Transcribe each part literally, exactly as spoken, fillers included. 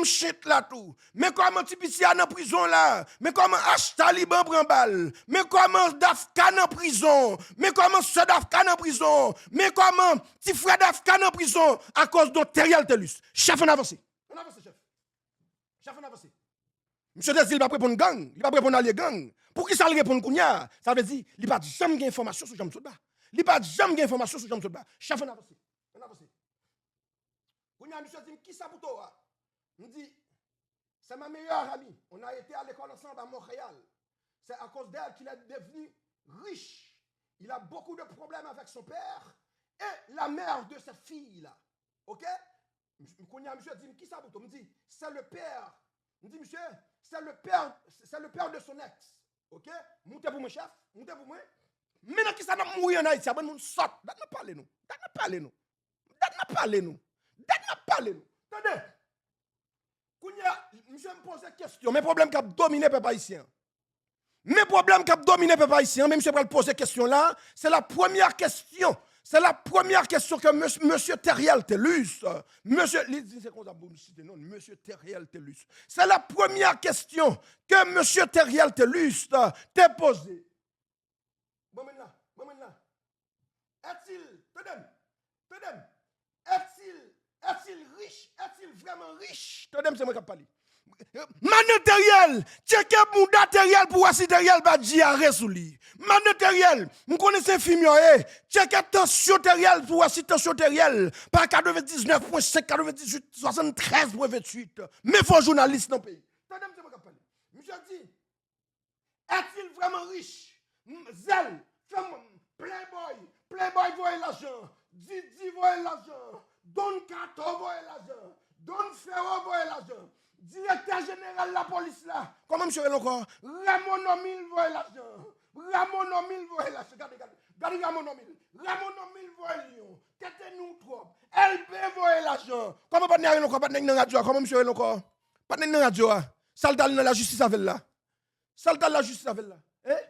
Shit la tou. Men kòman ti piti a nan prizon la. Men kòman H Taliban pran bal. Men kòman Dafka nan prizon. Men kòman sè Dafka nan prizon. Men kòman ti frè Dafka nan prizon. Akoz de Theriel Thelus. Chèf, ann avanse. Ann avanse, chèf. Chèf, ann avanse. Misye te di li p ap reponn gang. Li p ap reponn alye gang. Poukisa l reponn kounye a? Sa vle di, li pa t janm gen enfòmasyon sou jan m sot ba. Li pa t janm gen enfòmasyon sou jan m sot ba. Chèf, ann avanse. Ann avanse. Kounye a, misye di m, "Kisa pou to a?" M di, "C'est ma meilleure amie. On a été à l'école ensemble à Montréal. C'est à cause d'elle qu'il est devenu riche. Il a beaucoup de problèmes avec son père et la mère de cette fille-là." OK? Kounye a, misye di m, "Kisa pou to?" M di, "C'est le père." M di, "Misye, c'est le père, c'est le père de son ex." OK? Moute pou mwen, chèf. Moute pou mwen. Men nan kisa n ap mouri ann Ayiti a? Bann moun sòt. Dat n ap pale nou. Dat n ap pale nou. Dat n ap pale nou. Dat n ap pale nou. Tande. Kounye a, misye m poze kesyon. Men pwoblèm k ap domine pèp ayisyen an. Men pwoblèm k ap domine pèp ayisyen an, men misye pral poze kesyon la. Se la premyè kesyon. Se la premyè kesyon ke mes- mesye Theriel Thelus, mesye, li di se konsa pou m site non, mesye Theriel Thelus. Se la premyè kesyon ke mesye Theriel Thelus te poze. Bon, men la, bon, men la. Est-il, tande m, tande m. Est-il, est-il riche? Est-il vraiment riche? Tande m, se mwen k ap pale. Madan Theriel, tcheke mouda Theriel pou wè si Theriel pa dyare sou li. Madan Theriel, m konnen se fim yo ye. Tcheke tansyon Theriel pou wè si tansyon Theriel pa katrevendiznèf pwen senk, katrevendizuit, swasanntrèz pwen venntuit. Men fo jounalis nan peyi. Tande m, se mwen k ap pale. Misye di, Est-il vraiment riche? M- Zèl, fè m, Playboy, Playboy voye lajan, Didi voye lajan, Don Kato voye lajan, Don Fero voye lajan, direktè jeneral lapolis la, kòman misye rele ankò? Raymond Omil voye lajan, Raymond Omil voye lajan, gade, gade, gade Raymond Omil, Raymond Omil voye Lyon, tete nou twòp, Elbe voye lajan, kòman patnè a rele ankò? Patnè k nan radyo a, kòman misye rele ankò? Patnè k nan radyo a, sa l t al nan lajistis avè l la? Sa l t al lajistis avè l la? Hein?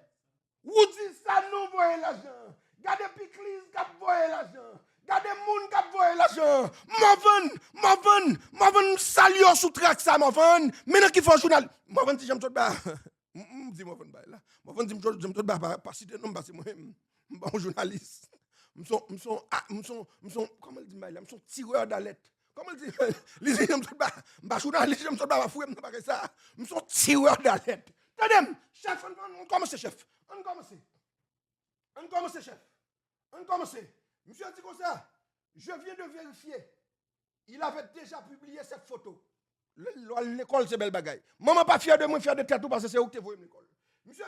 Roody Sanon voye lajan. Gade Pikliz k ap voye lajan. Gade moun k ap voye lajan. Morvan, Morvan, Morvan, m salye w sou trak sa, Morvan. Men nan ki fò jounal. Morvan di Jean Claude Ba. M, m di Morvan bay la. Morvan di Jean Claude Ba pa, pa site non m pase mwen. M pa yon jounalis. M son, m son, a, m son, m son, kòman l di m bay la? M son tirè dalèt. Kòman l di? Li di, "M sot ba, m pa jounalis, m sot ba, pa fouye m nan bagay sa. M son tirè dalèt." Tande m, chèf, ann, ann, ann kòmanse, chèf. Ann kòmanse. Ann kòmanse, chèf. Ann kòmanse. Misye di konsa, "Je viens de vérifier. Il avait déjà publié cette photo." Lè, lè w al lekòl, se bèl bagay. Manman pa fyè de mwen, fyè de tèt ou, paske se ou ki te voye m lekòl. Misye